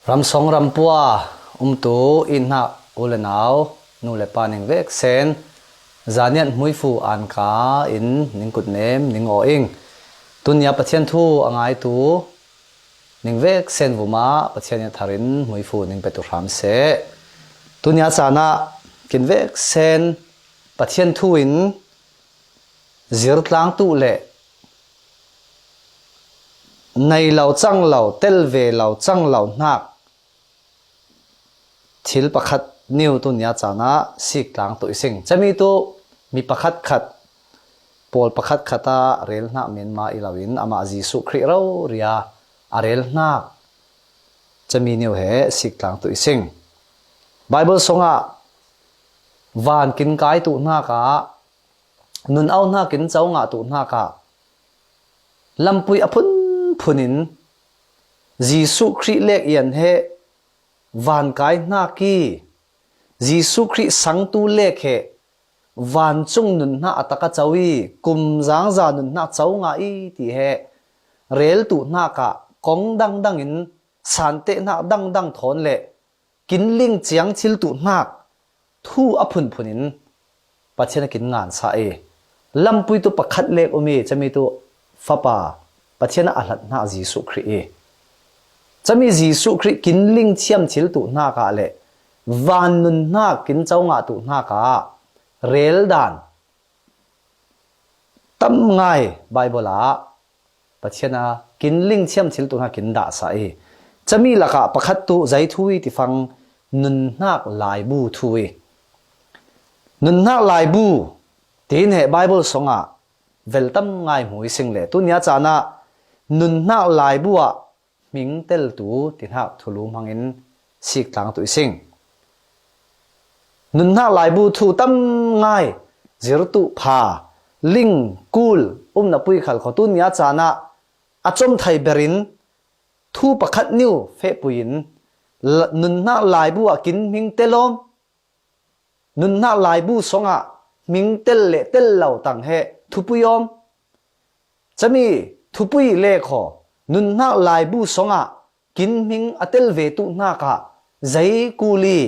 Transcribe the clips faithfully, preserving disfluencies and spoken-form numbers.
Ramsong rampua umtu i hnak u le nau, nu le pa ning veksen, zaniat hmuifu anka in ning kutnem ning aw ing. Tunia Pathian thu a ngaitu ning veksen vumah Pathian in a tharin hmuifu ning petu hram seh. Tunia canah kin veksen Pathian thu in zirtlangtu le nei lo cang lo, tel ve lo cang lo hnak thil pakhat niu tunia canah sik tlang tuih sing. Cami tu mi pakhat khat, pawl pakhat khat a rel hnak menma i loin amah Jesuh Khrih rori a a rel hnak cami niu he sik tlang tuih sing. Bible sungah van kin kai tuh hnak ah, nun au hnak in co ngah tuh hnak ah, lampui a phunphun in Jesuh Khrih lek ian he van kai hnak i, Jesuh Khrih sangtu lek he vancung nun hnak a tak a co i, kum zangza nun hnak co ngah i ti he rel tuh hnak ah kong dangdang in sante hnak dangdang thawn le kin ling ciang thil tuh hnak thu a phunphun in Pathian a kin ngan sa i, lampui tu pakhat lek um i, cami tu Fapa Pathian a a hlat hnak Jesuh Khrih i, cami Jesuh Khrih kin ling thiam thil tuh hnak ah le van nun hnak kin co ngah tuh hnak ah rel dan tam ngai Bible ah Pathian a kin ling thiam thil tuh hnak kin dah sa i, cami lakah pakhat tu zei thu i ti fang, nun hnak laibu thu i, nun hnak laibu tiin he Bible sungah vel tam ngai hmu i sing le tunia canah nun hnak laibu ah hming teltu ti hnak thulu hmangin sik tlang tuih sing. Nun hnak laibu thu tam ngai zirtu pha, ling, kul, umna pui khal kho tunia canah a com thai berin thu pakhat niu fehpui in la-, nun hnak laibu ah kin hming tel awm. Nun hnak laibu sungah hming tel le tel lo tang he thupui awm. Cami thupui le kho, nun hnak laibu sungah kin hming a tel ve tuh hnak ah zei kul i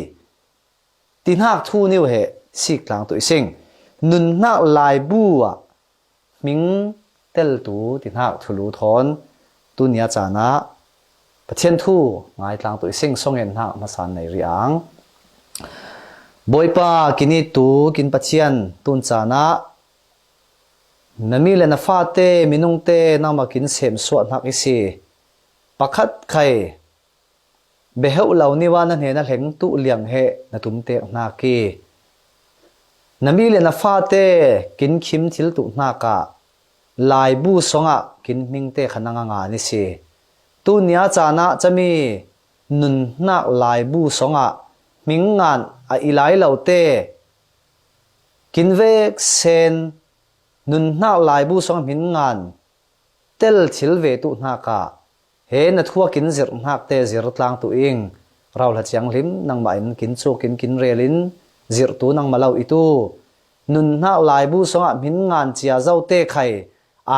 ti hnak thu niu he sik tlang tuih sing. Nun hnak laibu ah hming teltu ti hnak thulu thawn tunia canah Pathian thu ngai tlang tuih sing. Song en hnak hmasan nei rih ang. Bawipa, kin ittu kin Pathian, tun canah na mi le na fate, minungte nangmah kin semsuah hnak i si. Pakhat khai beheuh lo niwa na hnena hleng tuh liang he na tumtek hnak i, na mi le na fate kin khim thil tuh hnak ah laibu sungah kin hmingte kha nang a ngan i si. Tunia canah cami nun hnak laibu sungah hming ngan a i lai lote kin veksen nun hnak laibu sungah hming ngan tel thil ve tuh hnak ah he na thu a kin zirh hnak te zir tlang tuh ing. Rauhla cianghlim nangmah in kin cuk in kin rel in zirhtu nangmah lo i tu nun hnak laibu sungah hming ngan cia zote khai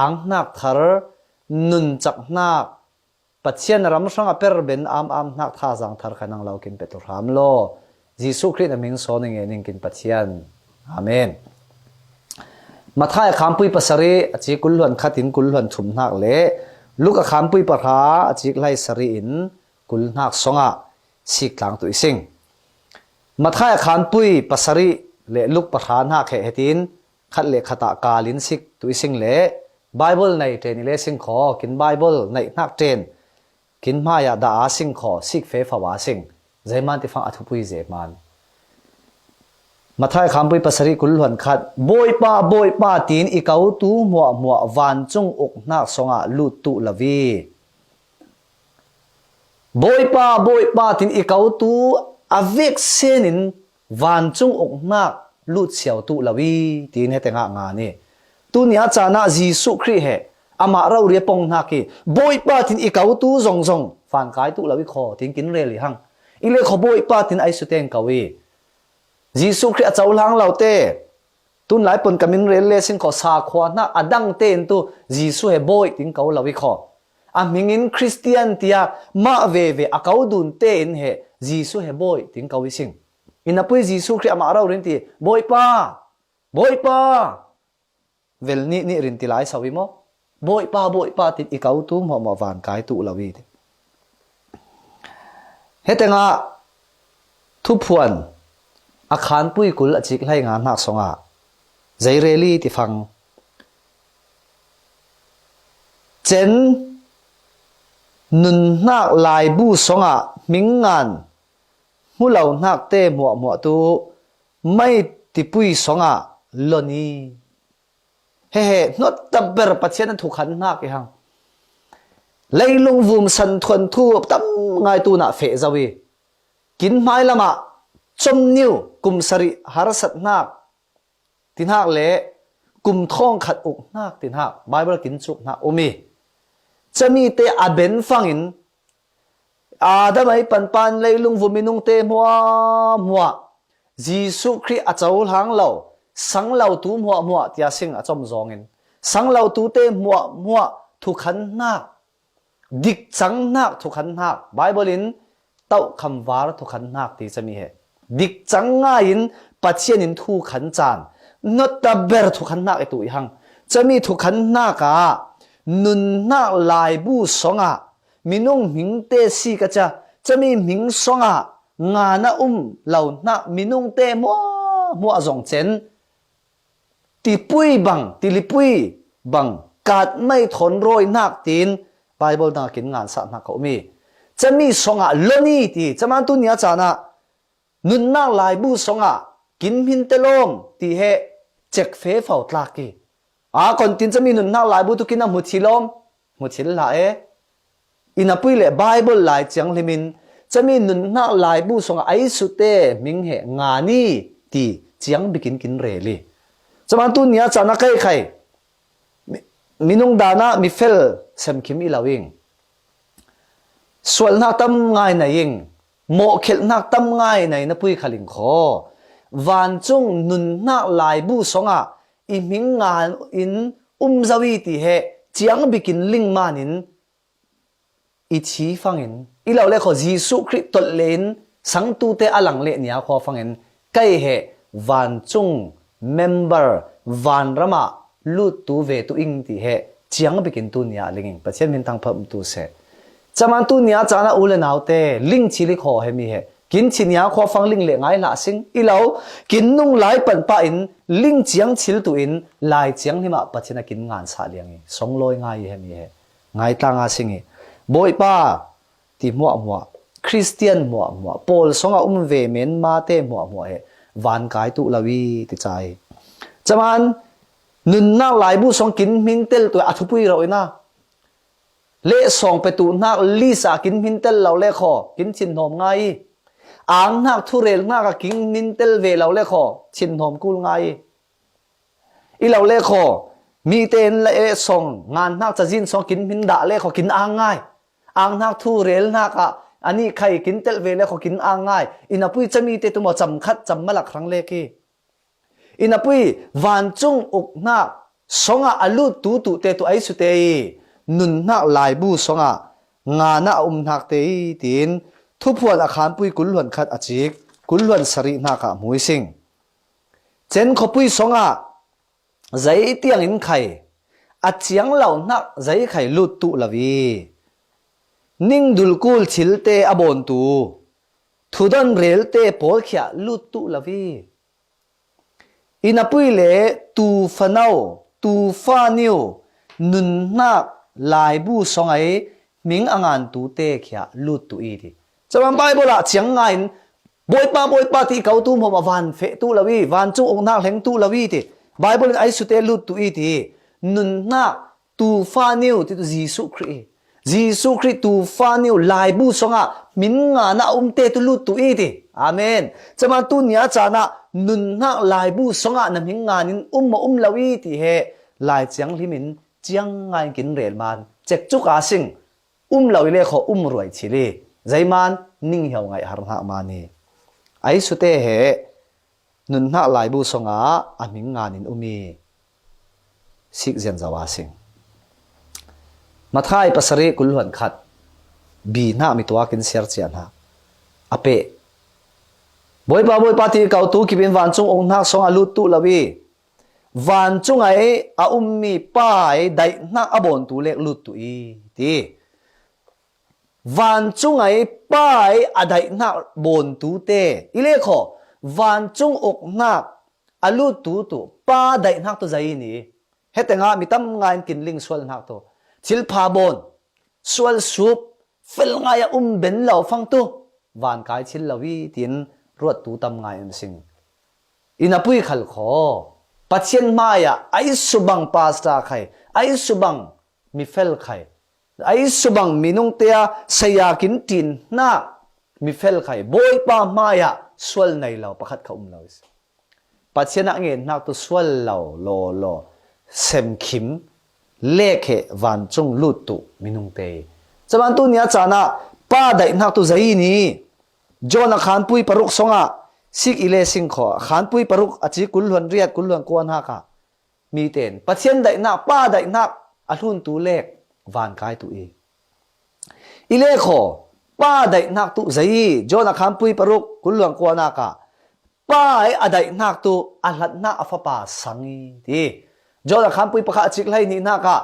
ang hnak thar nun cak hnak Pathian ram hrang a per ben am am hnak thazang thar kha nang lo kin petu hram law. Jesuh Khrih na hming sawn i nge ning kin Pathian. Amen. Mathai a khampui pasari a cik kul hluan khat in kul hluan thum hnak le Luk a khampui pahra a cik lai sari in kul hnak songah sik tlang tuih sing. Mathai a khampui pasari le Luk pahra hnak he hetin khat le khat ah kal in sik tuih sing le Bible nei ṭen i le sing kho, kin Bible nei hnak ṭen, kin hmai ah dah a sing kho, sik fe fo a sing. Zeiman ti fang a thupui zehman. Mathai khampui pasari kul hluan khat, Bawipa, Bawipa, tiin i ko tu hmuahhmuah vancung uk hnak songah lut tuh lo i, Bawipa, Bawipa, tiin i ko tu a veksen in vancung uk hnak lut siau tuh lo i, tiin hete ngah ngan i. Tunia canah Jesuh Khrih he amah rori a pong hnak i, Bawipa, tiin i ko tu zongzong van kai tuh lo i kho, tiin kin rel i hang. I le kho Bawipa, tiin ai suteng ko i. Jesuh Khrih a cohlang lote, tunlai pon ka min rel le sing kho, sakhua hnak a dangte in tu Jesuh he Bawi tiin ko lo i kho. A hmingin Khristian tia mah veve a ko dun tein he Jesu he Bawi tiin ko i sing. I napui Jesu Khrih amah rori in ti, Bawipa, Bawipa, vel nih nih rin ti lai so i maw? Bawipa, Bawipa tin i ko tu hmuahhmuah van kai tuh lo i ti. Hetengah Thuphuan a khanpui kul a cik hlei nga hnak songah zei rel i ti fang. Cen nunhnak laibu songah hming ngan hmu lo hnak te hmuahhmuah tu mai tipui songah lon i. Hehe, hnot taber Pathian a thukhan hnak i hang. Leilung vum san thuan thu tam ngai tunah feh zo i. Kin hmai lamah com niu kum sarih harsat hnak ti hnak le kum thawng khat uk hnak ti hnak Bible kin cuk hnak um i. Cami te a ben fangin Adam ai panpan leilung vum minung te hmuahhmuah Jesu Khrih a cohlang lo, sang lo tu hmuahhmuah tia sing a com zawngin, sang lo tu te hmuahhmuah thukhan hnak, dikcang hnak thukhan hnak, Bible in tauhkham var thukhan hnak ti cami he. Dikcang ngai in Pathian in thukhan caan, hnot taber thukhan hnak i tuh i hang. Cami thukhan hnak ah nunhnak laibu songah minung hmingte si ka cia, cami hming songah ngan a um lo hnak minungte hmuahhmuah zong cen tipui bang, tilipui bang, katmai thawn rawi hnak tiin Bible dang a kin ngansak hnak ka um i. Cami songah lon i ti, caman tu nia caan ah nunhnak laibu songah kin hmin te lawm ti he cek fe fo tlak i. A kontin cami nunhnak laibu tu kin a hmu thil lawm, hmu thil hlah e. I napui le Bible lai ciang hlimin cami nunhnak laibu songah ai sute hming he ngan i ti ciang bikin kin rel i. Caman tu nia caan a kai khai mi-, minung dan ah mi fel semkhim i lo ing. Sualhnak tam ngai nei ing, mawhkhelhnak tam ngai nei na pui khaling khaw. Vancung nunhnak laibu songah i hming ngan in um zo i ti he ciang bikin ling manin i thi fangin, i lo le khaw Jesu Khrih tolh le in sangtute a lang le nia khua fangin kai he vancung member, vanramah luttu ve tu ing ti he ciang bikin tu nia ling ing. Pathian min thangpham tu seh. Caman tu nia caan ah u le naute ling thil i khaw he mi he kin thi nia khua fang ling le ngai hlah sing i lo, kin nung lai panpah in ling ciang thil tu in lai ciang hlimah Pathian a kin ngansak liang i songlawi ngai i he mi he. Ngai tla nga sing i, Bawipa ti hmuahhmuah, Khristian hmuahhmuah, Paul songah um ve menmate hmuahhmuah he van kai tuh lo i ti ca i. Caman nunhnak laibu song kin hmin tel tu a thupui rauh ina. Lehsawng petu hnak lisa kin hmin tel lo le khaw kin thinhawm ngai i. Ang hnak thurel hnak a kin hmin tel ve lo le khaw thinhawm kul ngai i. I lo le khaw mite in lehsawng ngan hnak cazin song kin hmin dah le khaw kin ang ngai. Ang hnak thurel hnak ah a nih khai kin telh ve le khaw kin ang ngai. I napui camite tu maw cam khat cam malak hrang lek i. I napui vancung uk hnak songah a lut tu tuhte tu ai sute i nunhnak laibu songah ngan ah a um hnak te i tiin Thuphuan a khanpui kul hluan khat a cik kul hluan sarih hnak ah hmu i sing. Cen khuapui songah zei tiang in khai, a ciang lo hnak zei khai lut tuh lo i, ning dulkul thilte a bawntu, thudon relte pawl khiah lut tuh lo i, i napui le tufa no, tufa niu, nunhnak laibu song ai hming a ngantu te khiah lut tuh i ti. Caman Bible ah ciang ngai in, Bawipa, Bawipa ti ko tu hmuahhmuah van feh tuh lo i, vancung uknak hleng tuh lo i ti. Bible in ai sute lut tuh i ti. Nunhnak tufa niu ti tu Jesuh Khrih i. Jesuh Khrih tufa niu laibu songah hming ngan ah umte tu lut tuh i ti. Amen. Caman tu nia caan ah nunhnak laibu songah na hming ngan in um maw um lo i ti he lai ciang hlim in ciang ngai in kin rel man cekcuk a sing. Um lo i le khaw um ruai thil i, zeiman ning hiau ngaih har hnak man i. Ai sute he nunhnak laibu songah a hming ngan in um i sik zian zo a sing. Matthai pasarih kul hluan khat, bi hnak mi tuak in siar ciah hna. A peh. Bawipa, Bawipa ti i ko tu kip in vancung uk hnak song a lut tu lo i, vancung ai a ummi Pa ai daih hnak a bawn tu lek lut tu i, ti. Vancung ai Pa ai a daih hnak bawn tu te i lek kho. Vancung uk hnak a lut tu tu Pa daih hnak tu zei ni. Hete nga mi tam ngai in kin ling sual hnak tu, thilpha bawn, sual sup, fel ngai a um ben lo fang tu, van kai thil lo i, tin ruat tu tam ngai in sing. I na pui khal kho, Pathian hmai ah ai subang pastor khai, ai subang mi fel khai, ai subang minung te a saya kin tin hnak mi fel khai, Bawipa hmai ah sual nei lo pakhat kha um lo i si. Pathian a ngen hnak tu sual lo, law, law, semkhim, lek he vancung lut tu minung te. Caman tu nia caan ah Pa daih hnak tu zei ni. John a khanpui paruk song ah sik i le sing kho. Khanpui paruk a ci kul hluan riat, kul hluan kua hnak ah mi ten Pathian daih hnak, Pa daih hnak a hlun tu lek van kai tu i. I le kho, Pa daih hnak tu zei i, John a khanpui paruk kul hluan kua hnak ah, Pa ai a daih hnak tu a hlat hnak a Fapa sang i, ti. John a khanpui pakhat a cik hlei nih hnak ah,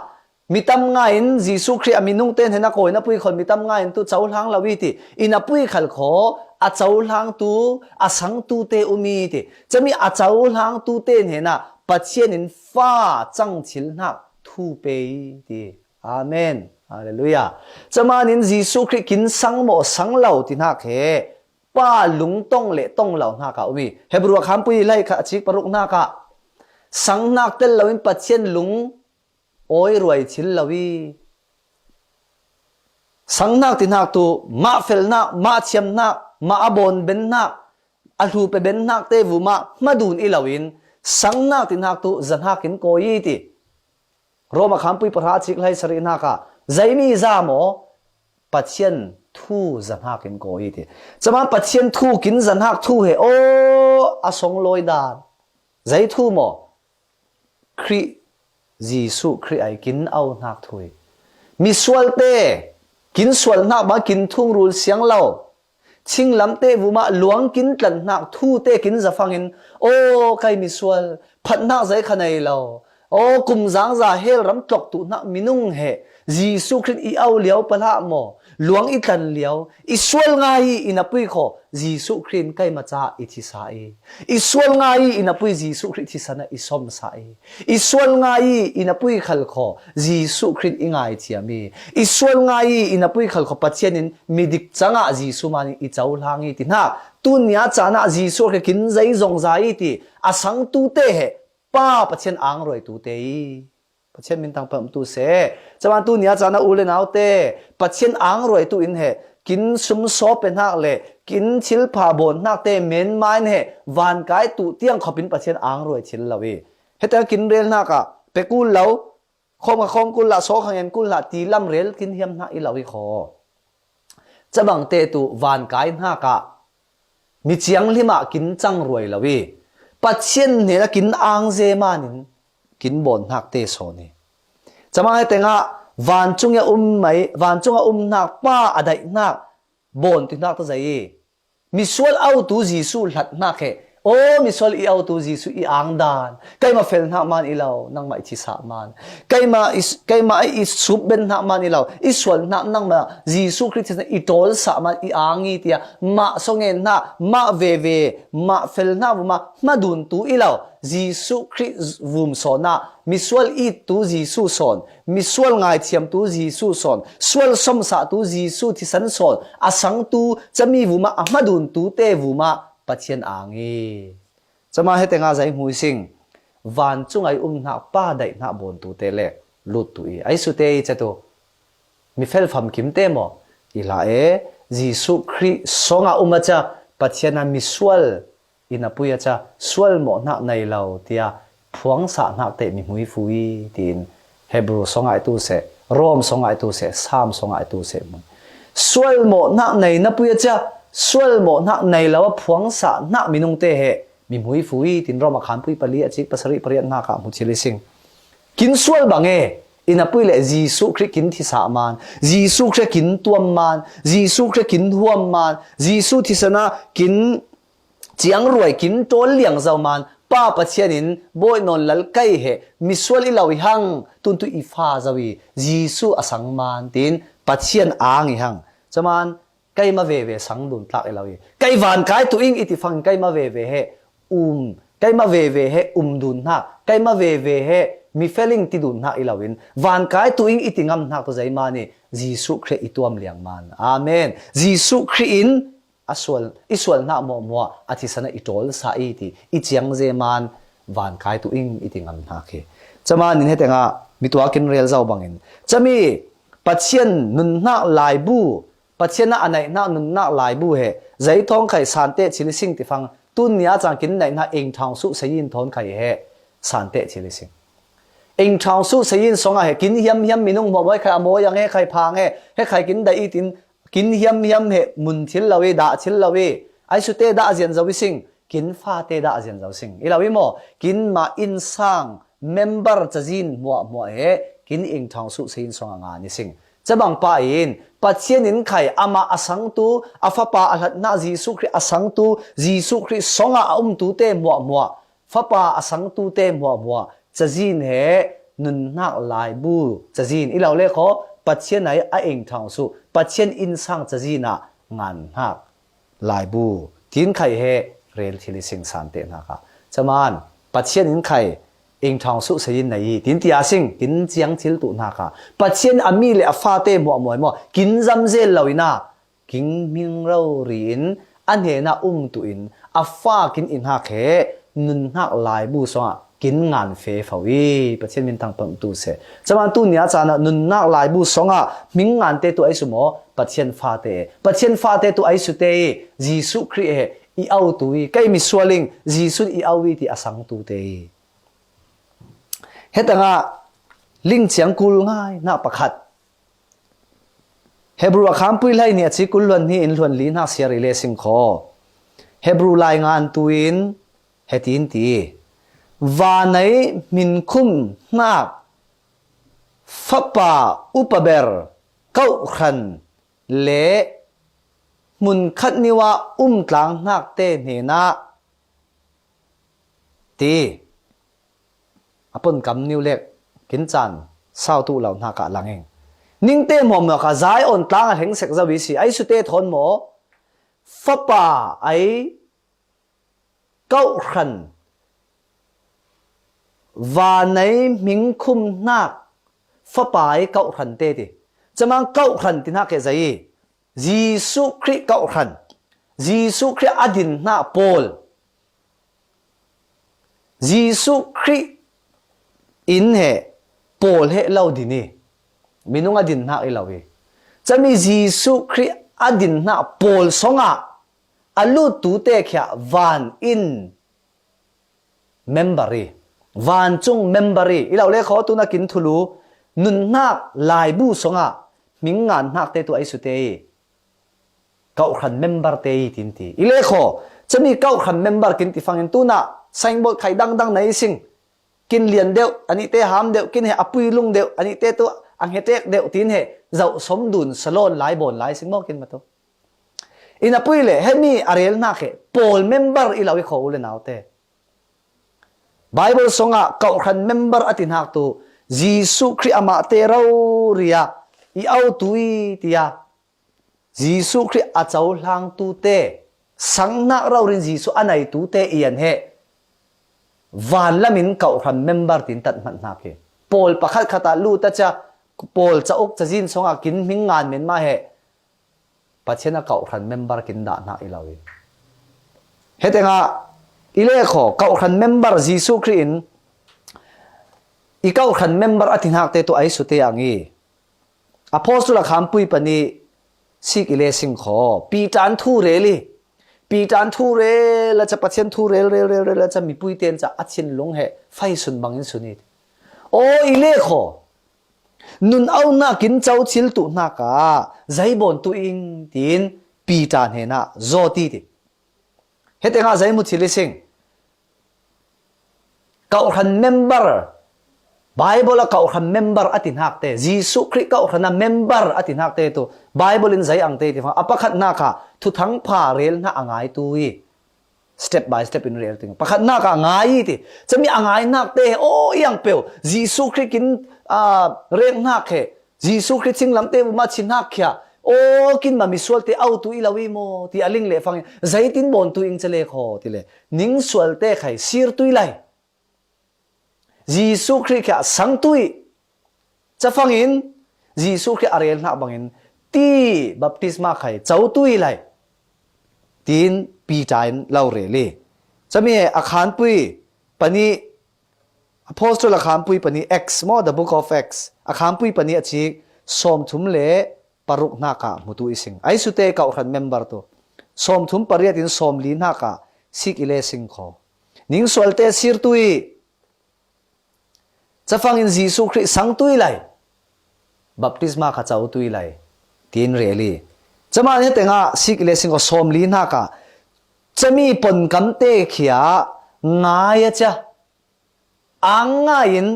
mi tam ngai in Jesuh Khrih a minung te hnen a kawi na pui khon mi tam ngai in tu cohlang lo i, ti. I na pui khal kho, a cohlang tu, a sang tu te um i, ti. Cami a cohlang tu te hnen ah Pathian in Fa cang thil hnak thu pe i, ti. Amen. Halleluiah. Caman in Jesuh Khrih kin sang maw, sang lo ti hnak he Pa lung tong le tong lo hnak ah um i. Hebru a khanpui hlei khat a cik paruk hnak ah, sang hnak tel lo in Pathian lung awi ruai thil lo i. Sang hnak ti hnak tu, mah fel hnak, mah thiam hnak, mah a bawn ben hnak, a hlu pe ben hnak te vumah hmadun i lo in, sang hnak ti hnak tu zahnak in kawi i, ti. Rom a khanpui pahra a cik hlei sarih hnak ah, zeimi za maw, Pathian thu zahnak in kawi i, ti. Caman Pathian thu kin zahnak thu he, aw, a song lawi dan. Zei thu maw? Khrih, Jesuh Khrih ai kin au hnak thu i. Misual te kin sual hnak bang kin thung rul siang lo. Thinglam te vumah luang kin tlan hnak thu te kin zafang in, aw, kei misual, phat hnak zei kha nei lo. Aw, kum zangza hel ram tlok tu hnak minung he, Jesuh Khrih i au liau pahlah maw? Luang i tlan liau, i sual ngai i, i na pui kho, Jesuh Khrih in keima caah i thisa i. I sual ngai i, i na pui Jesuh Khrih thisen ah i somsa i. I sual ngai i, i na pui khal kho, Jesuh Khrih i ngaithiam i. I sual ngai i, i na pui khal kho, Pathian in midik cangah Jesuh man in i cohlang i, ti hna. Tu nia caan ah Jesuh Khrih kin zei zong za i, ti. A sang tu te he, Pa Pathian angruai tu te i. Pathian min thangpang tu seh. Caman tu nia caan ah u le nau te, Pathian angruai tu in he, kin sum saw pe hnak le, kin thilpha bawn hnak te men mai in he, van kai tu tiang khop in Pathian angruai thil lo i. Heta kin rel hnak ah, pe kul lo, khawm kha khawm kul lah, saw kha ngen kul lah, ti lam rel kin hiam hnak i lo i kho. Cabang te tu van kai hnak ah, mi ciang hlim ah kin cang ruai lo i, Pathian hnenah kin ang ze man in kin bawn hnak te sawn i. Camang he tengah vancung a um mai, vancung a um hnak Pa a daih hnak bawn ti hnak tu zei i. Misual autu Jesuh hlat hnak he, aw, misual i autu Jesuh i ang dan, keimah fel hnak man i lo, nangmah i thisa man. Keimah i, keimah i sup ben hnak man i lo, i sual hnak nangmah Jesuh Khrih thisen i tawlsa man i ang i, tiah mah songen hnak, mah veve, mah fel hnak vumah hmadun tu i lo. Jesuh Khrih vum sawn ah, misual ittu Jesuh sawn, misual ngaithiamtu Jesuh sawn, sual somsahtu Jesuh thisen sawn, a sangtu cami vumah a hmaduntu te vumah Pathian ang i. Cama hete nga zei hmui sing, vancung ai um hnak Pa daih hnak bawntu te le lut tu i, ai su te i catu mi fel famkim te maw? I hla e, Jesuh Khrih sawngah um a ca Pathian a misual i na pui a ca sual mawh hnak nei lo, tiah phuangsah hnak te mi hmui fu i, tiin Hebru sawngah i tu seh, Rom sawngah i tu seh, Sam sawngah i tu seh hmui. Sual mawh hnak nei na pui a ca sual mawh hnak nei lo a phuangsah hnak minung te he mi hmui fu i, tiin Rom a khanpui pali a cik pasarih pariat hnak ah hmu thil i sing. Kin sual bang e, Ina pui le Jesuh Khrih kin thisah man, Jesuh Khrih kin tuam man, Jesuh Khrih kin huam man, Jesuh thisana kin ciangruai kin tawl liang zo man, Pa Pathian in bawi nawn lal kai he, misual i lo i hang, tuntu i fa zo i, Jesuh a sang man, tin Pathian ang i hang. Caman, keima veve sang dun tlak i lo i. Kei van kai tu ing i ti fangin keima veve he um. Keima veve he um dun hnak. Keima veve he mi feeling ti dun hnak i lo in. Van kai tu ing i ti ngam hnak tu zeimani. Jesuh Khrih i tuam liang man. Amen. Jesuh Khrih in a sual, i sual hnak muahmuah a thisana i tawl sa i ti. I ciang zeman van kai tu ing i ti ngam hnak hi. Caman in hetengah mi tuakin rel zo bangin. Cami Pathian nun hnak laibu Pathian a a naih hnak nunnak laibu he, zei thawng khai sante chili sing ti fang, tun nia cang kin naih hnak eng thawng suh sayin thawng khai he, sante chili sing. Eng thawng suh sayin song a he, kin hiam hiam minung hmuah hmuah khai a mawi ang he, khai phang he, he khai kin daih i tin, kin hiam hiam he, mun thil lo i, dah thil lo i, ai sute dah a zian zo i sing, kin fate dah a zian zo sing. I lo i maw, kin ma in sang, member cazin hmuahhmuah he kin eng thawng suh sayin song a ngan i sing. Cabang pa in Pathian in khai amah a sangtu, a fapa a hlatnak Jesuh Khrih a sangtu, Jesuh Khrih song a a umtute hmuahhmuah, fapa a sangtute hmuahhmuah, cazin he nunnak laibu cazin i lo le khaw, Pathian ai a eng thawng suh, Pathian in sang cazin ah ngan hnak laibu, tin khai he rel thil i sing sante hnak ah. Caman, Pathian in khai eng thawng suh sayin na i, tin tia sing, kin ciang thil tu hnak ah. Pathian a mi le a fate hmuahhmuah maw, kin zam zel lo ina, kin hming rori in, a hnena um tu in, a fa kin i hnak he, nun hnak laibu song ah, kin ngan fe fo i, Pathian min thangpang tu se. Caman tu nia caan ah nunnak laibu song ah hming ngante tu ai su maw, Pathian fate. Pathian fate tu ai sute i, Jesuh Khrih he i au tu i, kei mi sualing, Jesuh i au i ti a sang tute i. Hetangah ling ciang kul ngai nak pakhat. Hebru a khampui lai ni a ci kul luan ni in luan li hnak siar i le sing khaw. Hebru lai ngan tu in, hetin ti. Vanei hminkhum hnak fapa upaber kauhran le hmunkhat niwa umtlang hnak te hnenah ti. A pon kam niu lek kin caan sau tu lo hnak ah lang ing. Ningte hmuahhmuah kha Zion tlang a hleng sek zo i si, ai sute thawn maw? Fapa ai kauhran, vanei hmingkhum hnak fapa ai kauhran te ti. Camang kauhran ti hnak he zei i, Jesuh Khrih kauhran, Jesuh Khrih a din hnak pawl, Jesuh Khrih in he pawl he lo din i, minung a din hnak i lo i. Cami Jesuh Khrih a din hnak pawl song ah a lut tu te khia van in member i, vancung member i, i lo le khaw tu na kin thulu, nun hnak laibu song ah hming ngan hnak te tu ai sute i, kauhran member te i tin ti. I le khaw, cami kauhran member kin ti fangin tu na signboard khai dangdang na i sing. Kin lian deuh, a nih te ham deuh, kin he a pui lung deuh, a nih te tu ang he tek deuh tin he, zoh som dun salon lai bawn lai sing maw kin ma tu. Ina pui le, hemi a rel hnak he, pawl member i lo i khaw u le nau te. Bible song ah kauhran member a ti hnak tu, Jesuh Khrih amah te rori ah, i au tu i ti a, Jesuh Khrih a cohlang tu te, sang hnak rori in Jesuh a nei tu te i an he, van lam in kauhran member tin tat hmanh hnak hi. Pawl pakhat khat ah lut a cia, pawl cauk cazin song ah kin hming ngan men mah he, Pathian a kauhran member kin dah hnak i lo i. Hetengah i le khaw, kauhran member Jesuh Khrih in i kauhran member a ti hnak te tu ai sute ang i. Apostle a khampui panih sik i le sing khaw. Peter an thu rel i. Peter an thu rel a ca Pathian thu rel, rel, rel, rel a ca mipui ten ca a thinlung he fai sun bangin sun i. Aw i le khaw. Nun aunak in co thil tu hnak ah zei bawn tu ing tin Peter hnenah zaw ti ti. Hetengah zei mu thil i sing. Kauhran member Bible a kawhhran member a ti hnakte, Jesuh Khrih kawhhran a member a ti hnakte tu Bible in zei ang te ti fang a pakhat hnakah thuthangpha rel hna a ngai tu i step by step in rel ting pakhat hnakah ngai i ti. Cami a ngai hnakte he aw i ang peuh Jesuh Khrih kin a rel hnak he Jesuh Khrih thinglamteh vumah chin hnak khia aw kin ma misual te au tu i lo i maw ti a ling le fangin zeitin bawn tu ing cale khaw ti le ning sual te khai sir tu i lai. Jesuh Khrih khia sang tu i cafangin Jesuh Khrih a rel hnak bangin ti baptisma khai co tu i lai. Tin Peter in lo rel i cami he a khanpui pani Apostle a khanpui pani Acts maw, the book of Acts a khanpui pani a cik sawmthum le paruk hnakah hmutu i sing. Aisute kawhhran member tu sawmthum pariat in sawmli hnakah sik i le sing kho. Ning sualte sir tu i cafangin Jesuh Khrih sang tu i lai. Baptisma kha co tu i lai. Tin rel i cama ni tengah sik i le sing kho sawmli hnakah cami ponkamte khia ngai a cia ang ngaiin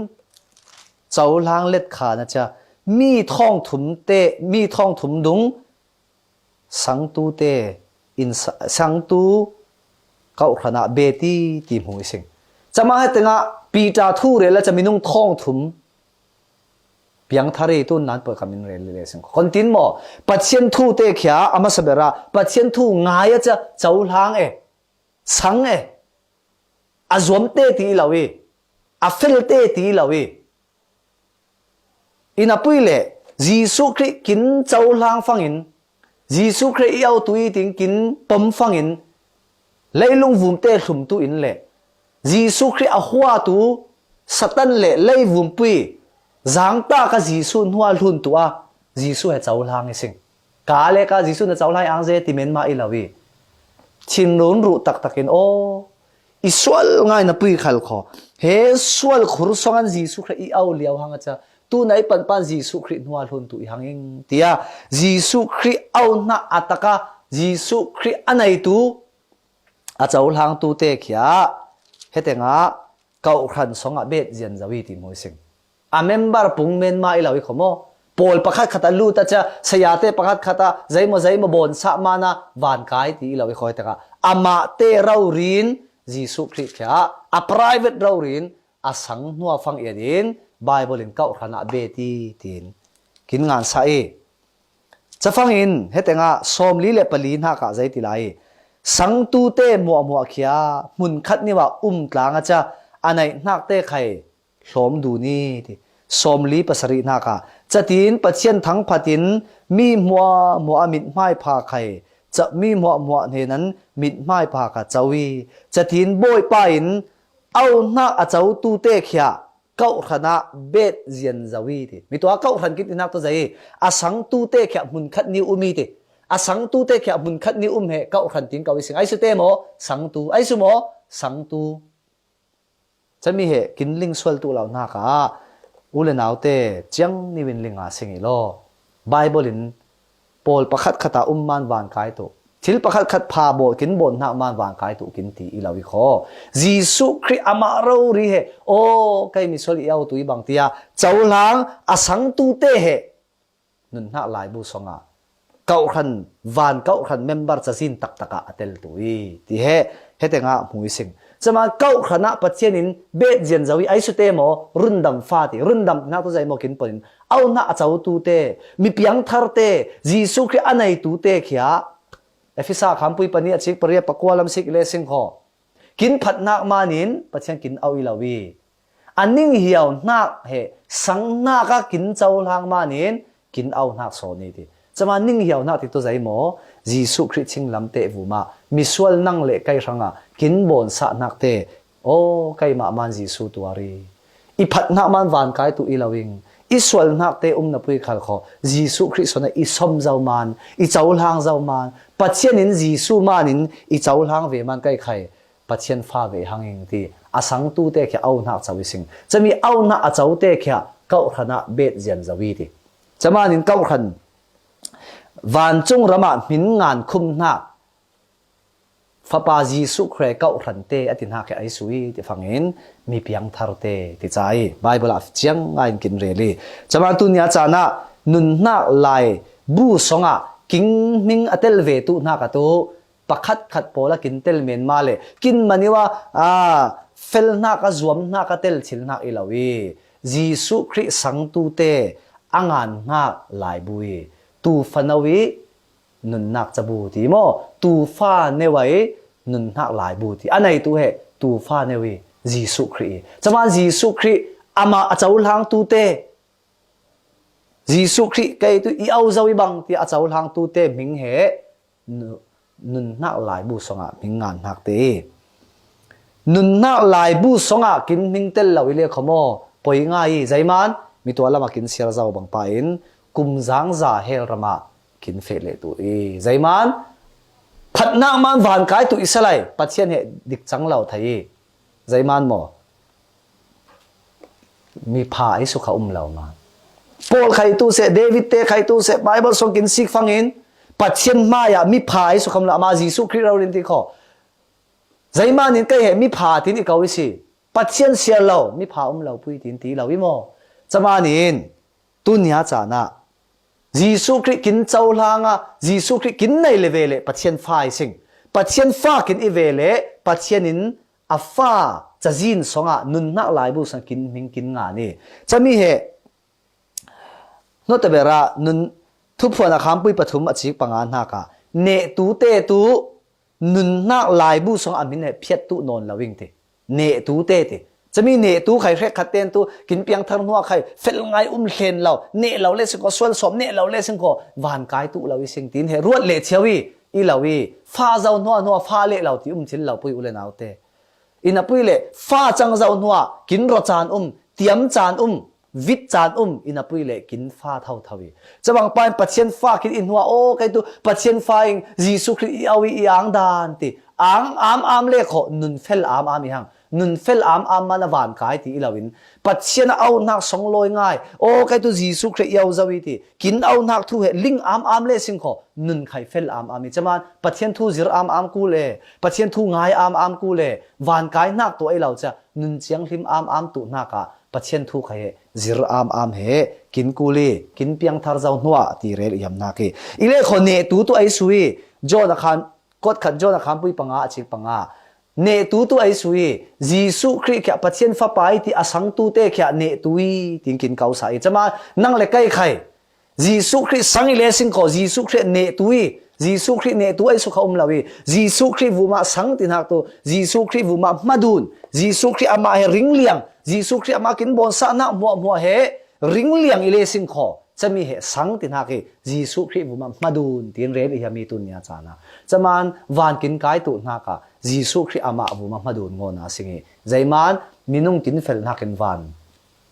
cohlang let khan a cia mi thawngthum te mi thawngthum dung sangtu te in sangtu kawhhran ah beti ti hmu i sing. Cama he tengah Peter thu rel a ca minung thawngthum piangthar i tun nan pawh kam in rel le sing. Kontin maw Pathian thu te khia a masa berah Pathian thu ngai a ca cohlang e sang e a zuamte ti lo i a felte ti lo i i napui le Jesuh Khrih kin cohlang fangin Jesuh Khrih i autu i ting kin pom fangin leilung vumte hlumtu in le Jesuh Khrih a huatu Satan le leivum pui zangta ka Jesuh hnua hluntu a Jesuh he cohlang i sing. Ka le ka Jesuh na cohlang i angze ti men mah i lo i thinlun ruh taktakin aw i sual ngai na pui khal kho he sual khur songan Jesuh Khrih i au liau hang a ca tu na i panpan Jesuh Khrih hnua hluntu i hanging tia Jesuh Khrih au hna a taka Jesuh Khrih a neitu a cohlangtu te khia hetengah kawhhran songah bet zian zo i ti hmu i sing. A member pung men mah i lo i kho maw? Pawl pakhat khat a lut a cia sayate pakhat khat a zeimo zeimo bawn sah mana vankai ti i lo i kho hetengah amahte raurin Jesuh Khrih khia a private raurin a sang hnua fang iadin Bible in kawhhran ah bet i tin kin ngan sah i cafangin hetengah sawmli le pali hnakah zei ti lai i sangtute hmuahhmuah khia hmunkhat niwa um tlang a ca a neih hnakte khai hlawm dun i ti. Sawmli pasarih hnakah catin Pathian thangphatin mi hmuahhmuah a mithmai pha khai ca mi hmuahhmuah hnenan mithmai pha kha co i catin Bawipa in au hnak a cotute khia kawhhran ah bet zian zo i ti. Mi tua kawhhran kin ti hnak tu zei a sangtute khia hmunkhat ni um i ti. A sangtute khia hmunkhat ni um he kawhhran tin ko i sing. Aisute maw sangtu, aisu maw sangtu. Cami he kin ling sual tu lo hnakah u le naute ciang niwin linga sing i law Bible in pawl pakhat khat a um man vankai tu thil pakhat khat pha bawl kin bawn hnak man vankai tu kin ti i lo i kho. Jesuh Khrih amah rori he aw kei misual i au tu i bang tia cohlang a sangtute he nun hnak laibu songah kawhhran van kawhhran member cazin taktakah a tel tu i ti he hetengah hmu i sing. Cama kawhhran ah Pathian in bet zian zo i aisute maw rundam fa ti rundam hnak tu zei maw kin pon in au hnak a cotute, mipiangtharte, Jesuh Khrih a neitute khia Efesa khampui pani a cik pariat pakua lam sik le sing kho. Kin phat hnak manin Pathian kin au i lo i a ning hiau hnak he sang hnak a kin cohlang manin kin au hnak sawn i ti. Cama ning hiau hnak ti tu zei maw Jesuh Khrih thinglamteh vumah misual nang le kei hrangah kin bawn sah hnakte aw keimah man Jesuh tuari i phat hnak man vankai tu i lo ing i sual hnakte um na pui khal kho. Jesuh Khrih suan i som zo man i cohlang zo man Pathian in Jesuh manin i cohlang ve man kei khai Pathian fa ve hanging ti a sangtute khia au hnak co i sing. Cami au hnak a cote khia kawhhran ah bet zian zo i ti. Camanin kawhhran vancung ramah hmin ngan khum hnak Fapa Jesuh Khrih kauhran te a ti hnak hi a i sui ti fangin mi piangthar te ti ca i Bible ah ciang ngai in kin rel i. Cama tu nia caan ah nunhnak lai bu song ah kin hming a tel ve tu hnak a tu pakhat khat pawl a kin tel men ma le kin man i wa a fel hnak a zuam hnak a tel thil hnak i lo i Jesuh Khrih sangtu te a ngan hnak lai bu i tu fano i nunnak cabu ti maw? Tu fa neu ai nunnak laibu ti. A neitu he tu fa neu i Jesuh Khrih i. Cama Jesuh Khrih amah a cohlang tu te. Jesuh Khrih kei tu i au zo i bang ti a cohlang tu te hming he nu- nunnak laibu song ah hming ngan hnak te i. Nunnak laibu song ah kin hming tel lo i le kho maw? Poi ngai i zeiman mi tua lam ah kin siar zo bang pa in kum zangza hel ram ah kin feh leh tu i zeiman phatnak man vankai tu i salai Pathian he dik cang lo thei i zeiman maw? Mi pha ai su kha um lo man. Paul khai tu seh, David te khai tu seh, Bible song kin sik fangin Pathian hmai ah mi pha ai su kha um lo, ama Jesuh Khrih rau rin ti kho. Zeiman in kei he mi pha tin i kau i si. Pathian siar lo mi pha um lo pui tin ti lo i maw? Cama nin tu nia caan ah Jesuh Khrih kin cohlang a Jesuh Khrih kin nei le ve le Pathian fa i sing. Pathian fa kin i ve le Pathian in a fa cazin song ah nunnak laibu song kin hming kin ngan i. Cami he nota bera nun thuphuan a khampui pathum a cik panga hnak ah neh tu te tu nunnak laibu song a min he phiat tu nawn lo ing ti. Neh tu te ti. Cami neh tu khai hrek khat ten tu kin piangthar hnuah khai fel ngai um hlen lo. Neh lo le sing ko sual sawm neh lo le sing ko vankai tu lo i sing tin he ruat le thiau i i lo i fa zo hnuah hnuah fa leh lo ti um thil lo pui u le nau te. I na pui le fa cang zo hnuah kin raw caan um, tiam caan um, vit caan um i na pui le kin fa thotho i. Cabang pa in Pathian fa kin i hnuah aw kei tu Pathian fa in Jesuh Khrih i au i i ang dan ti. Ang am am le kho nun fel am am i hang. Nun fel am am man a vankai ti i lo in Pathian a au hnak song lawi ngai. Aw kei tu Jesuh Khrih i au zo i ti. Kin au hnak thu he ling am am le sing kho nun khai fel am am i. Caman Pathian thu zir am am ku le Pathian thu ngai am am ku le vankai hnak tuah i lo cia nun ciang hlim am am tu hnak ah Pathian thu khai he zir am am he kin kul i kin piangthar zo hnuah ti rel i ham hnak i. I le kho neh tu tu ai sui John a khan kot khat John a khampui panga a cik panga neh tu tu ai sui Jesuh Khrih khia Pathian fapa i ti a sang tu te khia neh tu i tin kin kau sa i. Cama nang le kai khai Jesuh Khrih sang i le sing kho Jesuh Khrih neh tu i Jesuh Khrih neh tu ai su kha um lo i Jesuh Khrih vumah sang ti hnak tu Jesuh Khrih vumah hmadun Jesuh Khrih amah he ring liang Jesuh Khrih amah kin bawn sa hnak hmuahhmuah he ring liang i le sing kho cami he sang ti hnak i Jesuh Khrih vumah hmadun tin rel i hiam i tu nia caan ah. Caman van kin kai tu hnak ah Jesuh Khrih amah vumah hmadun ngawn a sing i. Zeiman minung kin fel hnak in van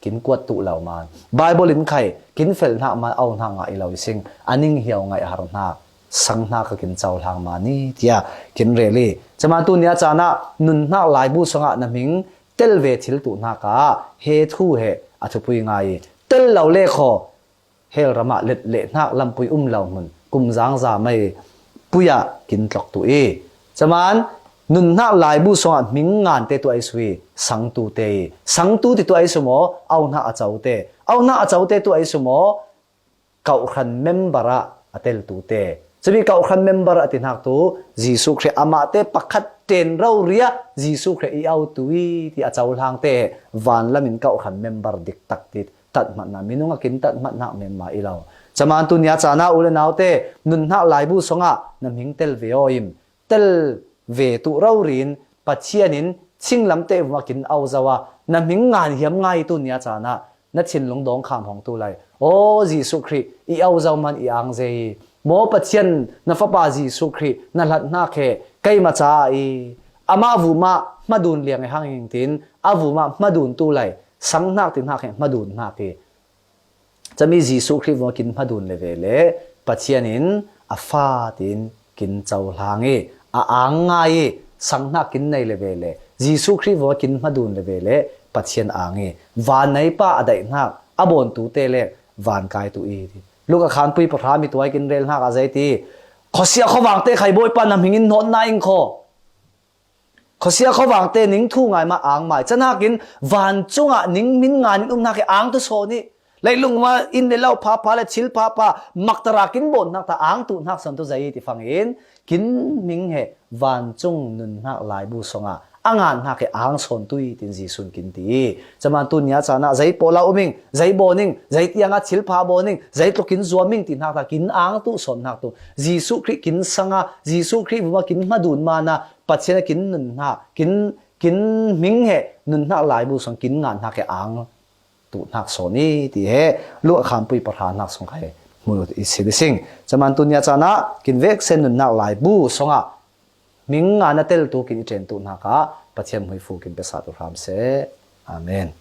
kin kuat tu lo man. Bible in khai kin fel hnak man au hnak ngah i lo i sing. A ning hiau ngaih har hnak sang hnak a kin cohlang man i tia kin rel i. Caman tu nia caan ah nun hnak laibu song ah na hming tel ve thil tu hnak ah he thu he a thupui ngai i. Tel lo le kho hel ram ah let leh hnak lampui um lo hmun kum zangza mai pui ah kin tlok tu i. Caman nun hnak laibu song ah hming ngan te tu ai sui sang tu te i. Sang tu ti tu ai su maw? Au hnak a co te. Au hnak a co te tu ai su maw? Kauhran member ah a tel tu te. Cumi kauhran member a ti hnak tu Jesuh Khrih amah te pakhat ten rori ah Jesuh Khrih i au tu i ti a cohlang te van lam in kauhran member dik tak ti tat hmat hna, minung a kin tat hmat hnak men ma i lo. Caman tu nia caan ah u le nau te nun hnak laibu song ah na hming tel ve aw im. Tel ve tu rori in Pathian in thinglam te vumah kin au zo a na hming ngan hiam ngai tu nia caan ah na thinlung dawngkham hong tu lai. Aw Jesuh Khrih i au zo man i ang zei i maw Pathian na fapa Jesuh Khrih na hlat hnak he keimah ca i amah vumah hmadun liang i hang ing tin a vumah hmadun tu lai sang hnak ti hnak he hmadun hnak i. Cami Jesuh Khrih vumah kin hmadun le ve le Pathian in a fa tin kin cohlang i a ang ngai i sang hnak kin nei le ve le Jesuh Khrih vumah kin hmadun le ve le Pathian ang i van neipa a daih hnak a bawn tu te le van kai tu i. Luka khanpui pahra mi tuai kin rel hnak a zei ti khuasia khuavang te khai Bawipa na hming in hnawt na ing kho. Khuasia khuavangte ning thu ngai mah ang mai. Canakin vancungah ning min nganin umnak hi ang tu sawn ih. Leitlung mah inn le lo phapha le thil phapha maktarak in bawnnak ta ang tuhnak sawn tu zei ti fangin kin hming he vancung nunnak laibu songah a ngannak he ang sawn tui tin Jesuh in kin ti. Caman tunia canah zei pawlah um ing, zei bawn ing, zei tiangah thil pha bawn ing, zei tluk in zuam ing tinak ta kin ang tuh sawnnak tu Jesuh Khrih kin sanga Jesuh Khrih vuma kin hmadun mana Pathian a kin nunnak kin kin hming he nunnak laibu song kin ngannak he ang tuhnak sawn ih ti he Luka khampui pahranak song kha he hmu i si sing. Caman tunia canah kin veksen nunnak laibu songah hming ngan a teltu kin i ṭen tuhnak ah Pathian hmuifu kin pesa tu hram seh. Amen.